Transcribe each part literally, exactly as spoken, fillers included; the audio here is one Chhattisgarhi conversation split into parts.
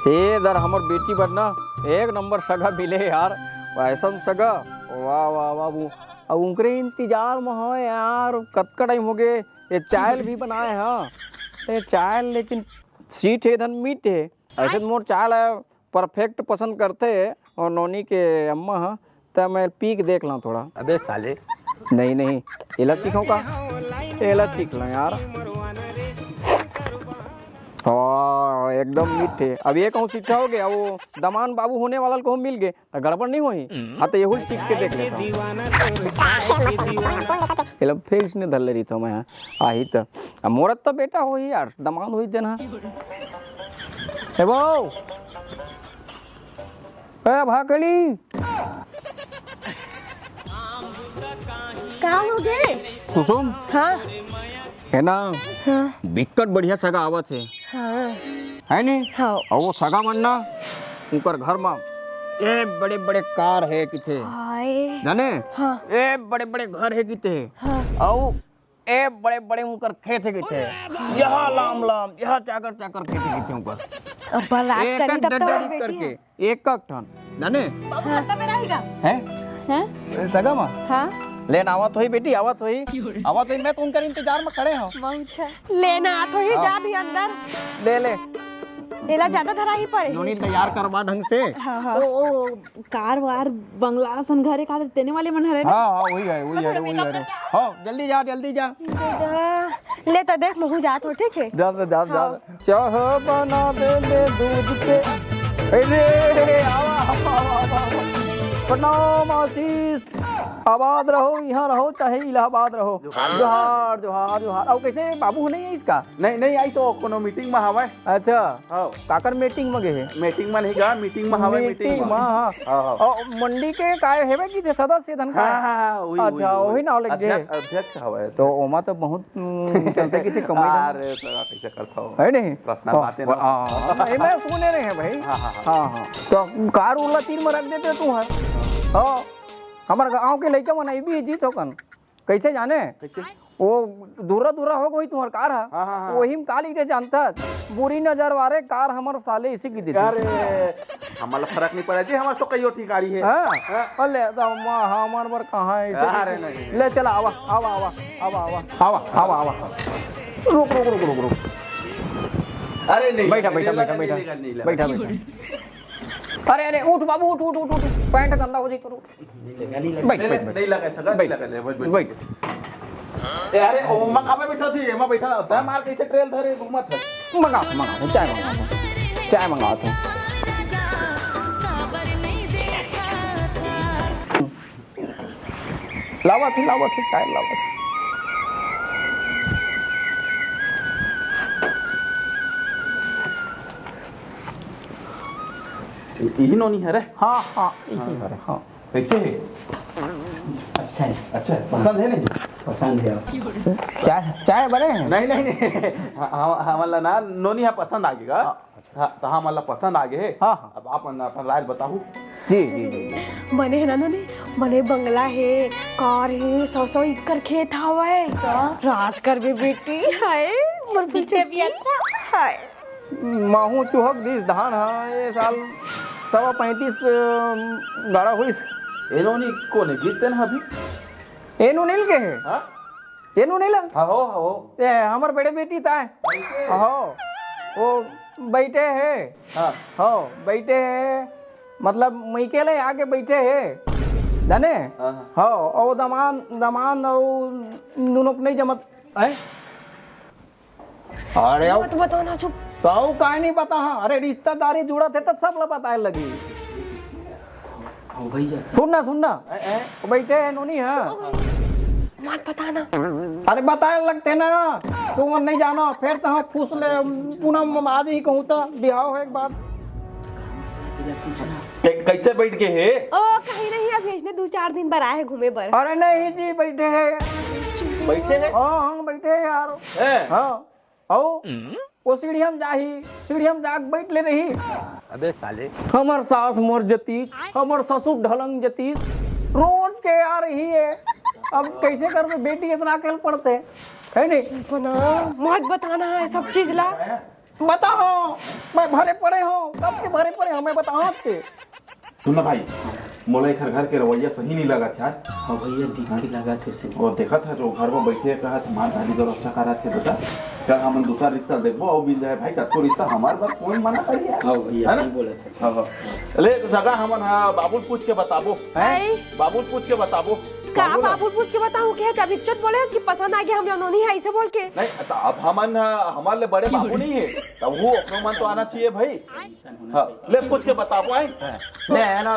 ए दर हमर बेटी बर ना एक नंबर सगा मिले यार, ऐसन सगा, वाह, वाह, वाह, वो, अब उनकरे इंतजार में हो यार, कतका टाइम हो गए, ये चायल भी बनाए, हाँ, ये चायल लेकिन सीट है, धन मीठ है, ऐसे तो मोर चायल है, परफेक्ट पसंद करथे, और नोनी के अम्मा ह, त मैं पी के देख लूं थोड़ा। अबे साले। नहीं, नहीं, एला चीखों का? एला चीख लूं यार। हाँ, एकदम मीठे। अब ये कहूँ सीखा हो गया, वो दमान बाबू होने वाला कहूँ मिल गए, त गड़बड़ नहीं होही। हाँ, तो यहू चीख के देख लेता हूँ। एला फिर इसने धर ले रही था मैं, आही त। अब मोर त बेटा होही यार, दमान होही तेन ह। ए बहू, ए भाकली। का हो गए? कुसुम। हाँ। है ना? हाँ। बिक्कट बढ़िया सगा आवत है। हाँ। है नी? हाँ। और वो सगा मन ना, उनकर घर में ए बड़े बड़े कार है किथे। हाय। जाने? हाँ। ए बड़े बड़े घर है किथे। हाँ। और ए बड़े बड़े उनकर खेत है किथे। यहाँ लाम लाम, यहाँ चाकर चाकर खेत है किथे उनकर। अब राज एक करी एक तब तो डंडा बेटी करके। है। एक एक ठन, जाने? बाबू, हाँ। सत्ता पे रहेगा? हैं? हैं? ए, सगा मा? हाँ। लेन आवत होही बेटी, आवत होही। आवत होही, मैं तो उनकर इंतजार में खड़े हूँ। बहुत अच्छा। लेन आत होही, हाँ। जा भी अंदर। ले ले। एला ज्यादा धरा ही पड़े। नोनी तैयार करवा ढंग से। हाँ, हाँ। ओ, ओ, कार वार, बंगला असन घरे का तेने वाले मन हरे ना? हाँ, हाँ, वही है, वही है, वही है। हाँ, जल्दी जा, जल्दी जा। दादा, ले तो देख, महू जात हो, ठीक है? जा, जा, जा, जा। हाँ। चाह बनावे ले दूध के। अरे, आवा, आवा, आवा, आवा। प्रणाम आशीष। आबाद रहो, यहाँ रहो, चाहे इलाहाबाद रहो। जोहार। जोहार, जोहार, जोहार। अउ कैसे बाबू नहीं है इसका? नहीं, नहीं आई तो कोनो मीटिंग में हवा है। अच्छा। हाँ। काकर मीटिंग में गए है? मीटिंग में नहीं गा, मीटिंग में हवा है, मीटिंग मीटिंग में। में, हाँ। हाँ, हाँ। अउ मंडी के काय हेवे कि जे सदस्य धन का? हाँ, हाँ, हाँ, वही, अच्छा, वही, वही। वही नाव लग गए। अध्यक्ष, अध्यक्ष हवा है तो। तो ओमा तो बहुत हम्म, चलते किसी कमाई धंधा। अरे, तो आप ऐसे करता हो। है नहीं? पर्सनल हाँ, बातें ना। हाँ, हाँ, ये मैं सुने रहे हैं भाई। हाँ, हाँ, हाँ। हाँ, हाँ। तो कार उला तीन में रख देते तू है। हाँ। हमारे गांव के लइका मन अभी जीत हो कन। कैसे जाने? कैसे? वो दूरा दूरा हो गई तुम्हार कार है। हाँ, हाँ, हाँ। वही में काली के जानता। बुरी नजर वाले कार हमर साले इसी की दीदी। अरे, हमारा फर्क नहीं पड़ा जी, हमारे तो कईयो ठिकानी है। हाँ। हाँ। अरे, तो हम-, हमार बर कहाँ है? अरे, नहीं, नहीं। ले चला, आवा, आवा, आवा। आवा, आवा। आवा, आवा, आवा। रुक, रुक, रुक, रुक, रुक। अरे, नहीं, बैठा, नहीं, बैठा, नहीं बैठा, लगा, बैठा। नहीं लगा, नहीं लगा। बैठा, बैठा। अरे, अरे, उठ बाबू, उठ, उठ, उठ, उठ। पैंट गंदा हो जाई तो उठ। नहीं लगा, नहीं लगा। बैठ, नहीं, बैठ, बैठ। नहीं लगा, ऐसा नहीं बैठ। लगा, ले, बैठ, बैठ। बैठ। ए, अरे, ओ, मैं कहाँ पे बैठा थी? मैं बैठा था। मार कैसे ट्रेल धरे, घूमा था। मंगा, मंगा, चाय मंगा। चाय मंगा था। लावा थी, लावा थी, चाय लावा थी। यही नोनी है रे? हाँ, हाँ, यही है रे, हाँ। कैसे है? अच्छा है। अच्छा है, पसंद है नहीं? पसंद है। चाय, चाय बने हैं? नहीं, नहीं, नहीं। हाँ, हाँ, हाँ, मतलब ना, नोनी यहाँ पसंद आ गया। हाँ। हाँ, तो हाँ, मतलब पसंद आ गए। हाँ, हाँ। अब आप अपन, अपन राय बताओ। जी, जी, जी, जी। बने है ना नोनी, बने बंगला है, कार है, सौ सौ एकड़ खेत हवय। राज करबे बेटी, हाय, मोर दिखते भी फुलचुकी। अच्छा। हाय। महू चुहक दिस धान ह, ये साल सवा पैंतीस, अ, गाड़ा होइस। ए नोनी कोन हे? गिस तेन ह अभी? ए नोनी ल के हे? हाँ? ए नोनी ल? हाँ हो, हाँ हो। ए, हमर बड़े बेटी ताय। कैसे? हाँ हो। वो बैठे हे। हाँ। हाँ, बैठे हे। मतलब, मइके ले आके बैठे हे। जाने? हाँ, हाँ। हाँ, और दमान, दमान और दोनों को नहीं जमत। हैं? अरे, मत बताओ ना, चुप। तो काहे नहीं बता? हाँ, अरे, रिश्तेदारी जुड़त हे तो सब ला बताए लगी। हो भैया, सब। सुन ना, सुन ना। ए, ए। वो बैठे हैं, नोनी, हाँ। मत बताना। अरे, बताए लगते ना, तू मन नहीं जानो, फिर तो हम फूस ले, पूनम आज ही कहूँ तो, बिहाव हो एक बार। कै-, कैसे बैठ के हे? ओ, कहीं नहीं, अभी इसने दो चार दिन बर आए हैं घूमे बर। अरे नहीं जी, बैठे हैं। बैठे हैं? हाँ, हाँ, बैठे हैं यार। हैं? हाँ। अउ वो सीढ़िया में जाही, सीढ़िया में जाके बैठ ले रही। अबे साले। हमर सास मर जतीस, हमर ससुर ढलंग जतीस, रोज के आ रही है। अब कैसे करबे, बेटी इतना अकेल पड़ते, है नहीं? बना, मत बताना है सब चीज ला। बताओ, मैं भरे पड़े हूँ, कब के भरे पड़े हूँ, मैं बताओ आपके। सुन ना भाई, मोला एखर घर के रवैया सही नहीं लगा यार। हाँ भैया, दिख के लगा थे सही। वो देखत है जो घर में बैठे कहत मार धारी दो रक्षा करा थे बेटा। चल हमन दूसरा रिश्ता देखबो, अउ मिल जाए भाई, कतको रिश्ता हमार बार कौन मना करी यार? हाँ भैया, है ना? सही बोला था। हाँ, हाँ। ले तो सगा हमन हा बाबुल पूछ के बताबो। हैं? बाबुल पूछ के बताबो। का बाबुल? बाबुल पूछ के बताऊं के? जब इज्जत बोले कि पसंद आ गया हम नोनी है, ऐसे बोल के। नहीं, तो अब हमन हा, हमार ले बड़े बाबू नहीं है, तब वो अपनो मन तो आना चाहिए भाई। हाँ, ले पूछ के बताबो आए। ले ना,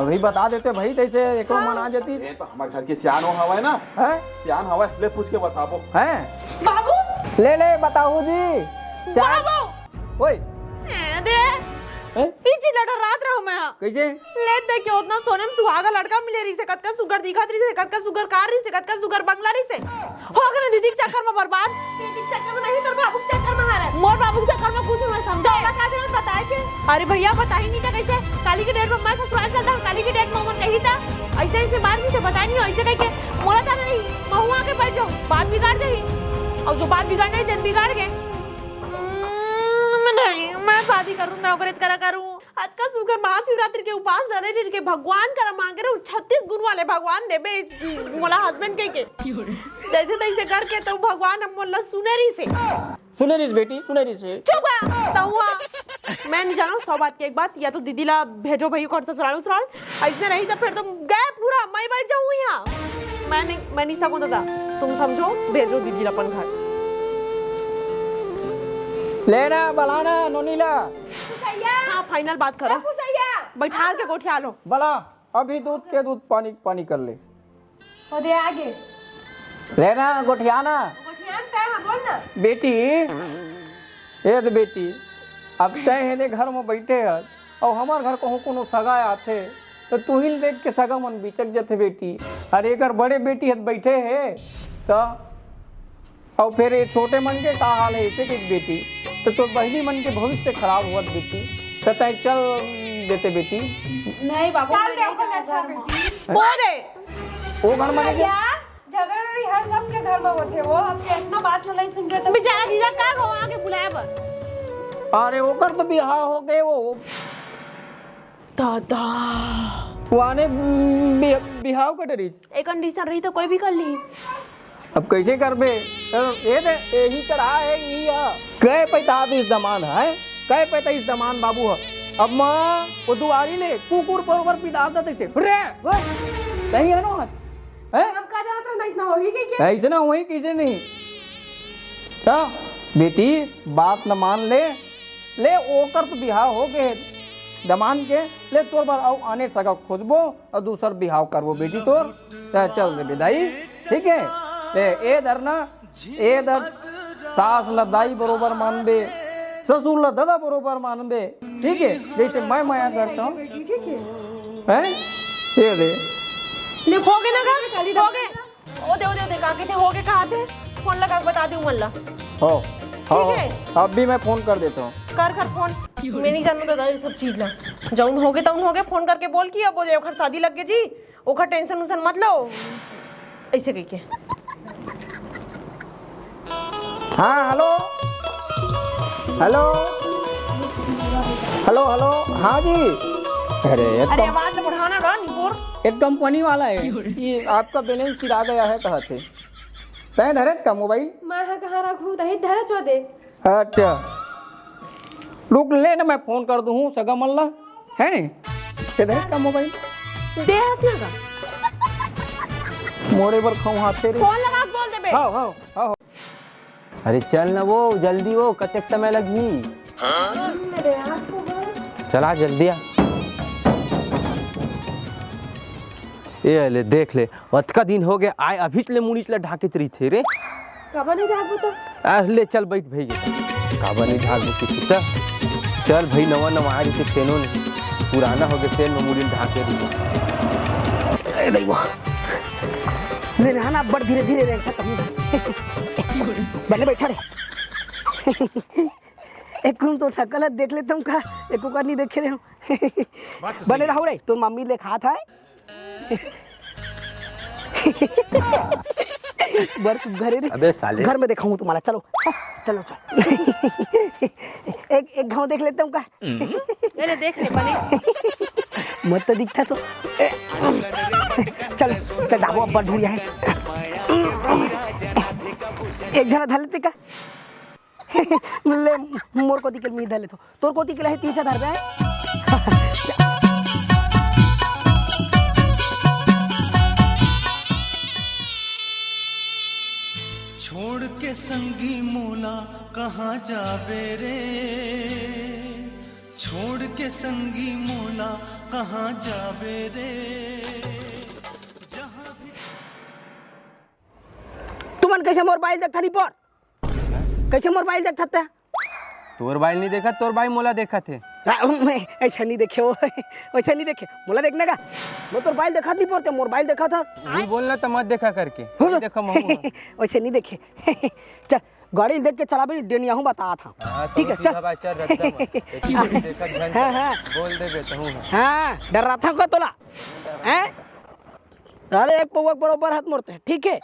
अभी बता देते भाई, जैसे एको मन आ जाती। ये तो हमारे घर के सियान हो हवा है ना। हैं? सियान हवा है, ले पूछ के बताबो। हैं? बाबू! ले, ले, बताऊ जी। चाय बाबू! ओए। ए, दे। हैं? ई चिल्लाटा रात रहूं मैं। कैसे? ले देख के उतना सोने में सुहागा लड़का मिले रही से, कतका सुगर दिखत रही से, कतका सुगर कार रही से, कतका सुगर बंगला रही से। हो गए दीदी के चक्कर में बर्बाद। दीदी के चक्कर में नहीं, तोर बाबू के चक्कर में हारे। मोर बाबू के चक्कर में कुछ नहीं समझा। ओला का जरूरत बताए के? अरे भैया, बताई नहीं था कैसे? काली के डेट में मैं ससुराल चलता हूँ, काली के डेट में उमर कही था। ऐसे ऐसे बात नहीं से बताई नहीं, ऐसे कह के मोला था नहीं, महुआ के बैठ जाऊँ, बात बिगाड़ जाही। और जो बात बिगाड़ने दिन बिगाड़ गए। हम्म, नहीं, मैं शादी करूँ, मैं ओकरे करा करूँ। आज का सुगर महाशिवरात्रि के उपास डरे रह के भगवान करा मांगे रहूं, छत्तीस गुण वाले भगवान देबे मोला हस्बैंड कह के। जैसे तैसे करके तो भगवान अब मोला सुने रही से। सुने रही से बेटी, सुने रही से। चुप रहा, तहुआ। मैं नहीं जानू सौ बात की एक बात, या तो दीदी ला भेजो भाई ओकर ससुराल उसराल, ऐसने रही तो फिर तुम गए पूरा, मैं बैठ जाऊँ यहाँ। मैं नहीं, मैं नहीं सकूँ दादा, तुम समझो, भेजो दीदी ला अपन घर। लेना, बलाना, नोनी ला। हाँ, फाइनल बात करो। बैठाल के गोठिया लो। बला, अभी दूध के दूध पानी, पानी कर ले। ओदे आगे। लेना, गोठियाना। गोठियान तय है, बोल ना। बेटी, ए दे बेटी, अब तय है दे घर में बैठे है, और हमार घर कहूँ कोनो सगा आथे, तो तू ही देख के सगा मन बिचक जथे बेटी। अरे एकर बड़े बेटी हत बैठे है, तो अउ फेर ये छोटे मन के का हाल है, इसे के बेटी, तो तोर बहिनी मन के भविष्य खराब होवत बेटी, तो तय चल देते बेटी। नहीं बाबू, चल मैं दे, नहीं अपन जाऊँ अच्छा घर में। बेटी। वो दे। वो घर में नहीं भैया, झगड़ा लड़ाई हर सबके घर में होथे, वो हमके इतना बात नहीं सुन के तो बेचारा जीजा का हो आके बुलाए बर। अरे ओकर तो बिहाव हो गए वो। दादा। वो आने बि-, बिहाव का डरीज। एक कंडीशन रही तो कोई भी कर ली। अब कैसे करबे? ए दे, यही चढ़ा है, यही है। कै पैंतालीस दमान है, कै पैंतालीस दमान बाबू है। अब माँ, वो दुआरी ले, कुकुर बरोबर पिदार देते से। रे, वो, सही है ना? हैं? अब का जाना था, नहीं ना वही के क्या? ऐसे ना वही कैसे नहीं? तो बेटी, बात न मान ले, ले ओकर तो बिहाव हो गए दमान के, ले तोर बर अउ आने सगा खोजबो अउ दूसर बिहाव करबो बेटी तोर। त चल दे बिदाई, ठीक है? ए, ए दर ना, ए दर सास ल दाई बरोबर मानबे, ससुर ल ददा बरोबर मानबे, ठीक है? जैसे मैं मया करता हूँ, ठीक है? हैं? ये दे। ले, हो गए ना गा? हो गए। ओ दे, ओ दे, ओ दे, का कहते, हो गए, कहा थे? फोन लगा के बता दे उमन ला। हो, हो, ठीक हो। है। अभी मैं फोन कर देता हूँ। कर, कर फोन। मैं नहीं जानू दादा ये सब चीज ला। जौन हो गए, तौन हो गए, फोन करके बोल कि अब वो दे, ओखर शादी लग गए जी। ओखर टेंशन उंशन मत लो, ऐसे कह के। हाँ, हेलो, हेलो, हेलो, हेलो, हाँ जी। अरे, ये अरे, तो आवाज बढ़ाना गा, निपोर। एक कंपनी वाला है, ये आपका बैलेंस सिरा गया है, कहा थे। तैं धरे का मोबाइल? मैं हा कहाँ रखूँ, तही धरे चो दे। अच्छा, रुक ले ना, मैं फोन कर दूँ सगा मन ला, है ने? ते धरे का मोबाइल? दे हस ना का? मोरे बर खाऊँ हाथ तेरे। फोन लगा के बोल देबे। हाँ, हाँ, हाँ, हाँ। अरे चल ना वो, जल्दी वो, कतेक समय लगही? अरे यार, तो बोल। चला जल्दी आ। ए ले, देख ले, अतका दिन हो गए, आए अभीच ले मुड़ीच ला ढाकेत रहिथे रे। काबर नहीं ढाकबो तो? आ, ले चल बैठ भई गे। काबर नहीं ढाकबो किसी त? चल भई, नवा नवा आ रहिथे तेनो ने। पुराना हो गए, तेन में मुड़ी ढाके रहिथे। ए दैवा। ले ना, ना, बड़ धीरे धीरे रहे, सब कहीं। बने बैठा रे। एक कुन तो शकल देख लेता हूँ का, एको का नहीं देखे रहे हूँ। बने रहू रे, तोर मम्मी ले खात है। बड़ सुघर हे रे। अबे साले। घर में देखाहूँ तुम्हारा, चलो। चलो, चलो। एक, एक घाव देख लेता हूँ का? ये ले, देख ले, बने। मस्त दिखता तो। चल, चल, जाबो, अब बढ़ू यहाँ। एक जना धर लेते का? ले, मोर कोती के मैं धर लेथों। तोर कोती के ला हे तीर से धरबे। छोड़ के संगी मोला कहाँ जाबे रे, छोड़ के संगी मोला कहाँ जाबे रे, जहाँ भी। तुमन कैसे मोर बाइल देखथा नहीं पर? कैसे मोर बाइल देखत हस? तोर बाइल नहीं देखत, तोर बाइल मोला देखत हे। आ, मैं ऐसा नहीं देखे वो, वैसा नहीं देखे। मोला देखना का? मैं तोर बाइल देखत नहीं परते, मोर बाइल देखत हस। झूठ बोलना तो मत देखा करके। हाँ। देखो महू। वैसे नहीं देखे। चल, गाड़ी देख के चलाबे, डेनिया हूँ बता था। हाँ, ठीक है, चल। चल, रस्ता में। एक बार देखत घन हाँ, हाँ। बोल देबे तहूँ। हाँ, डर्राथों का तोला। हैं? अरे, एक पौवा के बरोबर हाथ मोड़ते हैं, ठीक है?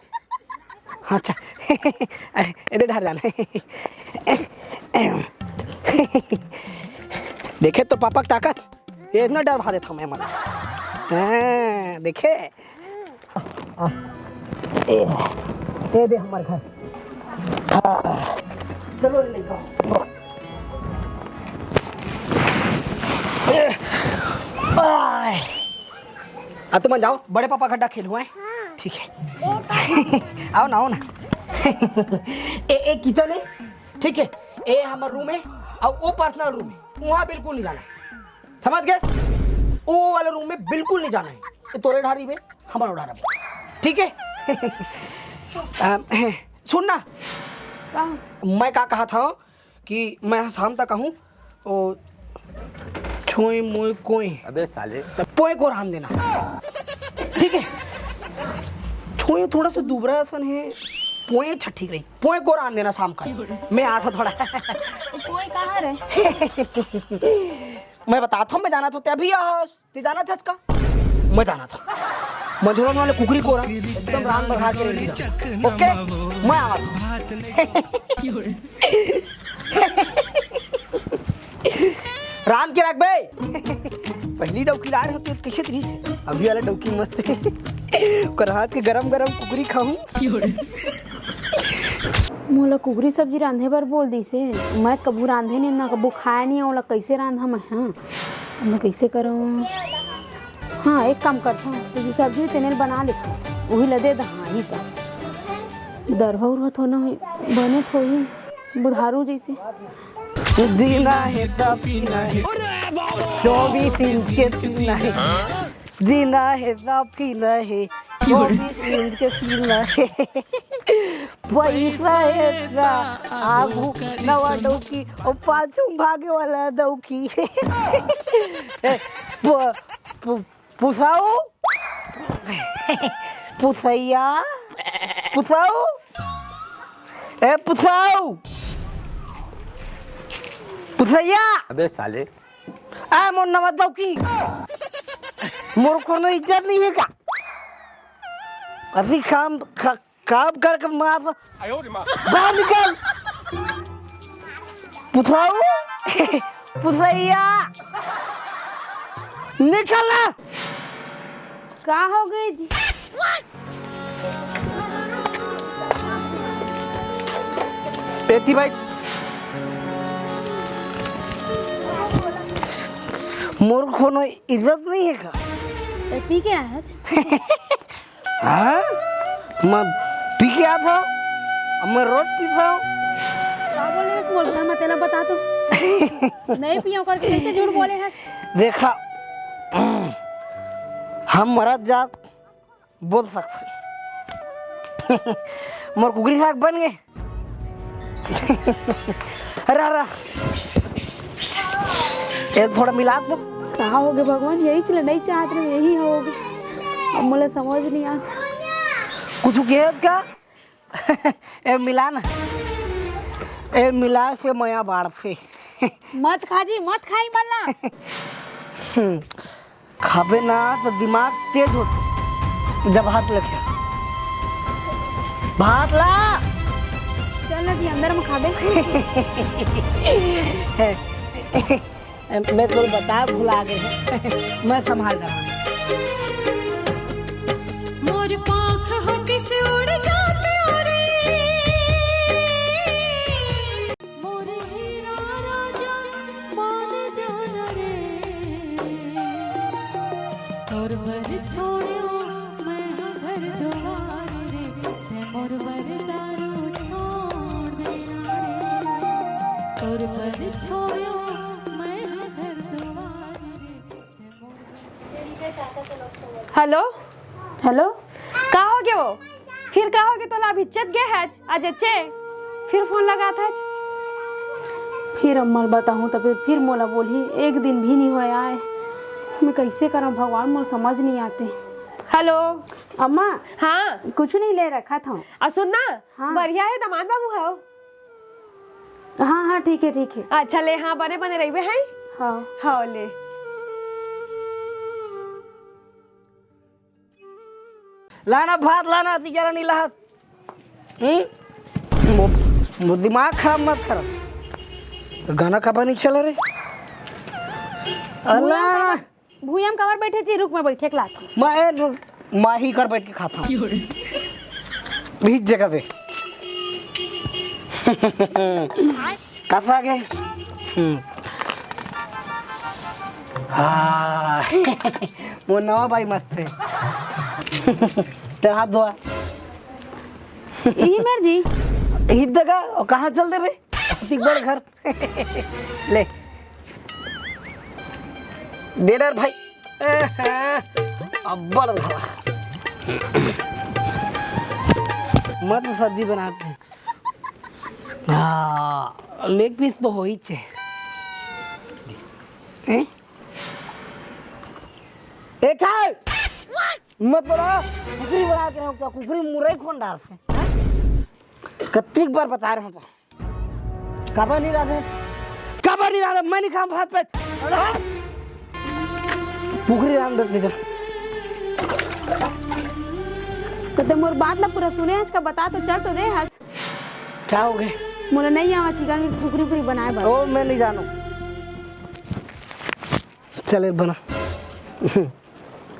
अच्छा। अरे, एदे ढार जाना। देखे तो पापा की ताकत, ये इतना डर भा देता मैं मन। हाँ, देखे? ए, ये दे हमारे घर। हाँ, चलो, ले जाओ। आय। आ, तुमन जाओ, बड़े पापा गड्ढा खेलू, हैं? हाँ। ठीक है। आओ ना, आओ ना। ए, ए किचन है, ठीक है? ए हमर रूम है, अउ वो पर्सनल रूम है, वहाँ बिल्कुल नहीं जाना है, समझ गए? वो वाले रूम में बिल्कुल नहीं जाना है। ये तोरे ढारी में, हमारा ढारा में, ठीक है? अम, सुन ना, का? मैं का कहा था, कि मैं शाम तक कहूँ, ओ, छोए मोए कोए। अबे साले। त पोए को रांध देना। ठीक है? छोए थोड़ा सा दुबरा असन है, पोए अच्छा ठीक रही। पोए को रांध देना शाम का। मैं आता थोड़ा। कोई कहाँ रे? मैं बताता हूँ, मैं जाना था, तभी आ। ते जाना था इसका? मैं जाना था। मझोरन वाले कुकरी को रहा, एकदम रांध बघार के रेडी रहा। ओके? मैं आवा था। रांध के रख बे। पहली डौकी लाए होते तो कैसे तरीस? अभी वाला डौकी मस्त है। ओकर हाथ के गरम गरम कुकरी खाहूं। मोला कुकरी सब्जी रांधे बर बोल दिसे। मैं कभू रांधे नहीं, ना कभू खाए नहीं, ओला कैसे रांधा मैं? हाँ, मैं कैसे करूँ? हाँ, एक काम करता हूँ, तो ये सब्जी तेने बना लेता हूँ, वही ला दे दहा, ही का दरहा उरहा थोड़ा बने थोड़ी बुधारू जैसे। दीना हे त पीना हे, चौबीस इंच के सीना हे। दीना हे त पीना हे, चौबीस इंच के सीना हे। पैसा हे त आगू नवा डौकी, अउ पाछू भागे वाला डौकी। ए, प-, प-, पुसाऊ? पुसैया? पुसाऊ? ए, पुसाऊ? पुसैया? अबे साले। आ, मोर नवा डौकी। मोर कोनो इज्जत नहीं है का? अभी काम ख-, काम करके मार। बाहर निकल। पुसाऊ। पुसैया। निकल ना। का हो गई जी? एती भाई, मोर कोनो इज्जत नहीं है का? ते पी के आया है? हाँ? मैं पी के आता हूँ, अब मैं रोज पीता हूँ। का बोले इस मोर घर में तेला बता तो। नहीं पियो करके कैसे झूठ बोले है? देखा, हम मरद जात बोल सकते। मोर कुकरी साग बन गए। अरे, अरे। ये थोड़ा मिला दो। कहाँ हो गए भगवान? यही चले नहीं चाहत रहे, यही हो गए। अब मुझे समझ नहीं आता। कुछ कहे का? ए मिला ना। ए मिला से मया बाढ़ से। मत खा जी, मत खाई मल्ला। हम्म। खाबे ना तो दिमाग तेज होथे जब हाथ लगे। भात ला। चल ना जी, अंदर में खाबे। मैं तो बता भुला गए, मैं संभाल रहा हूँ। मोर पाख होती से उड़ जाते हो रे। मोर हीरा राजा मान जाना रे। तोर बर छोड़ो मैं घर दुआर रे। तैं मोर बर दारू छोड़ देना रे। तोर बर छोड़ो मैं घर दुआर रे। हेलो। हेलो। का हो गे वो? फिर का हो गे तोला? अभी चेत गे हच, आज एचे फिर फोन लगात हच। फिर अम्मा ल बताहूँ त फिर, फिर मोला बोलही, एक दिन भी नहीं होय आए। मैं कैसे करम भगवान, मोला समझ नहीं आते। हेलो। अम्मा। हाँ। कुछ नहीं ले रखा था। आ सुन ना। हाँ। बढ़िया है, दामाद बाबू हो। हाँ, हाँ, ठीक है, ठीक है। अच्छा ले, हाँ, बने बने रहिबे हैं। हाँ। हाँ, ले। लाना भात लाना, तिजरा नहीं लाहत। हम्म? मो, मो दिमाग खराब मत कर। गाना काबर नहीं चला रे? अल्लाह। भुइयां म काबर बैठे जी? रुख म बैठे के लात। मैं, मैं ही कर बैठ के खाता हूँ। बीच जगह पे। कसा के? हम्म। हाँ। वो नवा बाई मस्त है। तेरा हाथ धोआ। यही मेर जी। यही जगह, और कहाँ चल दे बे? अतिक बड़ घर। ले। दे डर भाई। अब्बड़ भला। मत सब्जी बनाते हैं। हाँ, लेग पीस तो हो ही छे। हैं? एक है। मत बोलो। कुकरी बना के रहो, क्या कुकरी मुरई कौन डालते हैं? कत्ती बार बता रहे हो तो। काबर नहीं रांधे? काबर नहीं रांधे? मैं नहीं खाऊं भात पे। कुकरी रांध देते जा। तो ते मोर बात ला पूरा सुने हस का? बता तो, चल तो दे हस। क्या हो गए? मोला नहीं आवा चिकन की कुकरी पूरी बनाए बर। ओ, मैं नहीं जानू। चले बना।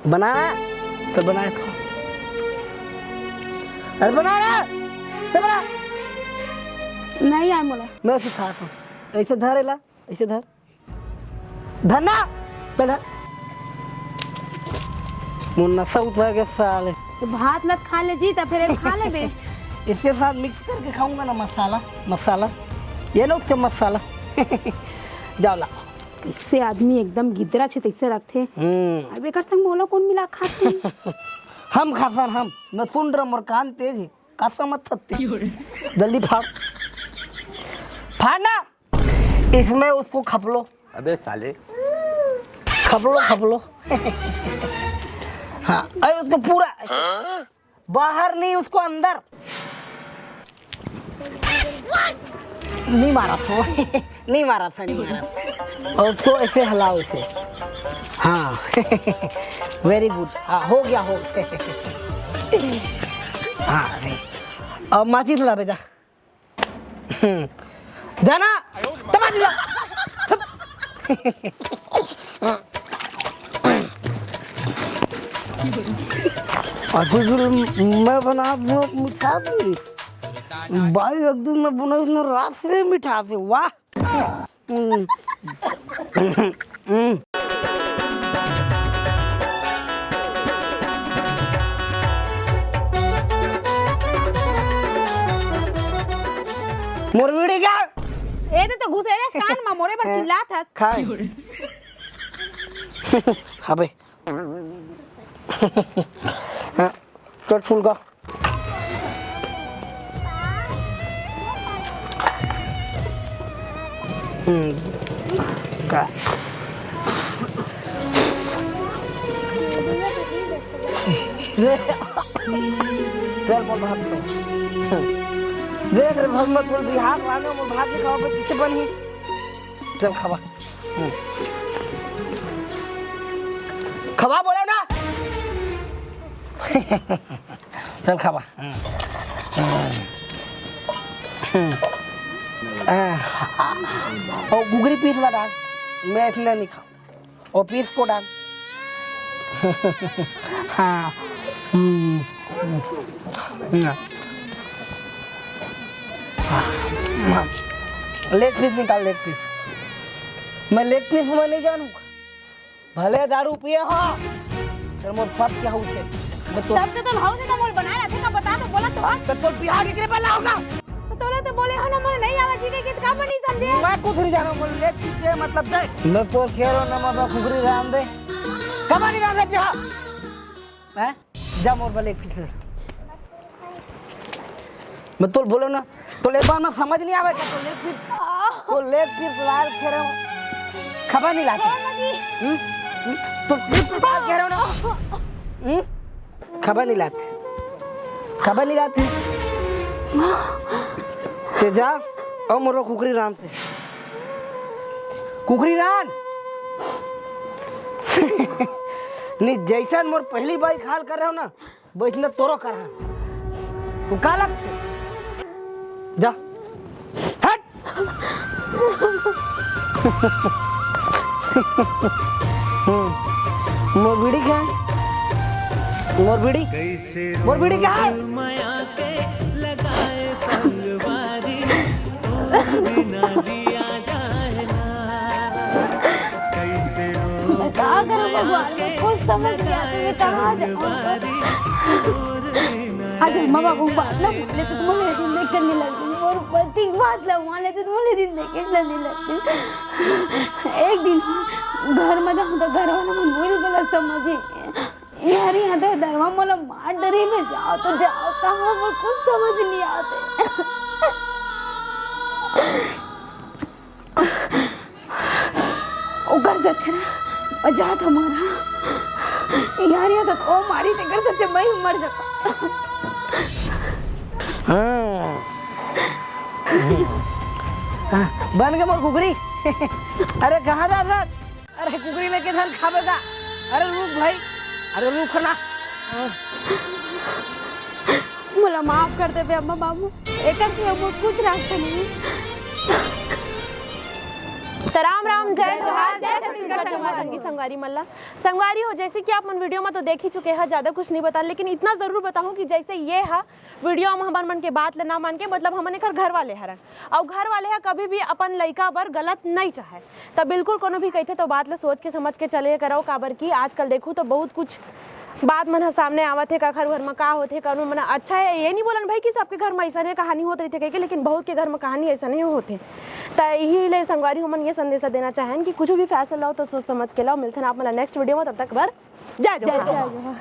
बना, तो बना इसको। अरे बना ना, तो बना। नहीं यार मोला। मैं सिखाता हूँ। ऐसे धर एला, ऐसे धर। धर ना, पहले धर। मुन्ना सा उतर के साले। तो भात लत खा ले जी, तो फिर खा ले बे। इसके साथ मिक्स करके खाऊंगा ना मसाला, मसाला। ये लो उसके मसाला। जाओ ला। इससे आदमी एकदम गिदरा छे तैसे रखथे। हम्म। अब एकर संग मोला कौन मिला खाथे? हम खाथन हम। मैं सुन रहा, मोर कान तेज है। का समझ सकते? जल्दी फाड़। फाड़ ना। इसमें उसको खप लो। अबे साले। खप लो, खप लो। हाँ, अरे उसको पूरा बाहर नहीं, उसको अंदर। नहीं मारा था, नहीं मारा था, नहीं मारा था। और उसको ऐसे हलाओ, इसे। हाँ। Very good। हाँ, हो गया, हो गया। हाँ, नहीं। अब माचिस ला बेटा। जाना। तमाची ला। अच्छा, फिर मैं बना दूँ मिठा भी। भाई, एक दिन मैं बनाई ना, रात से मिठा से, वाह। हम्म। हम्म। मोर बीड़ी का? ए, ते तो घुसेरे हस कान मा, मोरे बर चिल्लात हस। खाए। अबे। हाँ, चल सुन का। हम्म, का। चल, मोर भात खा। देख रे, भगवत बोल, बिहार वाले मोर भात नहीं खाओ, किसे बनी? चल, खावा। हम्म। खावा बोलो ना। चल, खावा। हम्म। ओ घुघरी पीस ला डाल, मैं इसने नहीं खाऊं। ओ पीस को डाल। हाँ। हम्म। हाँ। लेग पीस निकाल, लेग पीस। मैं लेग पीस में नहीं जानूंगा। भले दारू पिए हो, फिर मोर सब के हाउस है। मैं तो सबके तो हाउस है, तो मोर बनाए रखे का बता तो बोला तो। तो तोर बिहार के करे वाला होगा। तो तोला तो बोले हो ना, मोर नहीं आवा जी के कित का बनी समझे। मैं कुछ नहीं जाना, मोर लेग पीस दे, मतलब दे। मैं तो खेलो ना, मतलब खुखरी राम दे। कबाड़ी राम दे जा। हैं? जा मोर बले एक पीस। मैं तोल बोलो ना, तो एक बार में समझ नहीं आवे, तो लेग पीस, तो लेग पीस लाल कह रहा हूँ, खबर नहीं लाते। हम्म? हम्म? तो लेग पीस लाल कह रहा हूँ ना। हम्म? खबर नहीं लाते, खबर नहीं लाते। ते जा, और मोरो कुकरी राम से। कुकरी रान। नहीं, जैसन मोर पहली बार हाल कर रहे हो ना, वैसने तोरो कर रहा। तू का लगते? जा। हट। हम्म। मोर बीड़ी कहाँ है? मोर बीड़ी? मोर बीड़ी कहाँ है? मैं का करूं भगवान, मैं कुछ समझ नहीं आती, मैं कहाँ जाऊं? आज अम्मा बाबू बात ना मान लेते तो मोला दिन देख कर नहीं लगती, और पति की बात ना मान लेते तो मोला दिन देख कर नहीं लगती। एक दिन घर में जाऊं तो घर वाला मन मोला गलत समझे। यार, यहाँ तो दरवा मोला मार डरी, मैं जाओ तो जाओ कहाँ, मोर कुछ समझ नहीं आते। ओकर से अच्छा ना, मैं जात हमारा। यार, यहाँ तो ओ मारी, तेकर से अच्छा मैं ही मर जाता। हाँ। हाँ, बन गए मोर कुकरी। अरे, कहाँ जा रहा? अरे कुकरी लेके धन खाबे का? अरे रुक भाई, अरे रुक ना। मोला माफ कर देबे अम्मा बाबू, एकर से मोर कुछ रास्ता नहीं। त राम राम, जय जोहार, जय छत्तीसगढ़ संगवा संगी संगवारी मन ला। संगवारी हो, जैसे कि आप मन वीडियो में तो देख ही चुके हैं, ज्यादा कुछ नहीं बता, लेकिन इतना जरूर बताऊं कि जैसे ये हा वीडियो में हमर मन के बात ल ना मान के, मतलब हमन एकर घर वाले हरन, अउ घर वाले ह कभी भी अपन लइका बर गलत नइ चाहे। त बिल्कुल कोनो भी कहिथे तो बात ल सोच के समझ के चले करव, काबर कि आजकल देखू तो बहुत कुछ बात मन ह सामने आवत हे, काखर घर म का होथे, कानून मन अच्छा हे। ये नहीं बोलन भाई कि सबके घर म ऐसा नहीं कहानी होत रहिथे कहिके, लेकिन बहुत के घर म कहानी ऐसा नहीं होथे। त यही ले संगवारी हमन ये संदेश देना चाहेन कि कुछ भी फैसला लो तो सोच समझ के लो। मिलथन आप मन ला नेक्स्ट वीडियो में, तब तक बर जय जोहार। जय जोहार।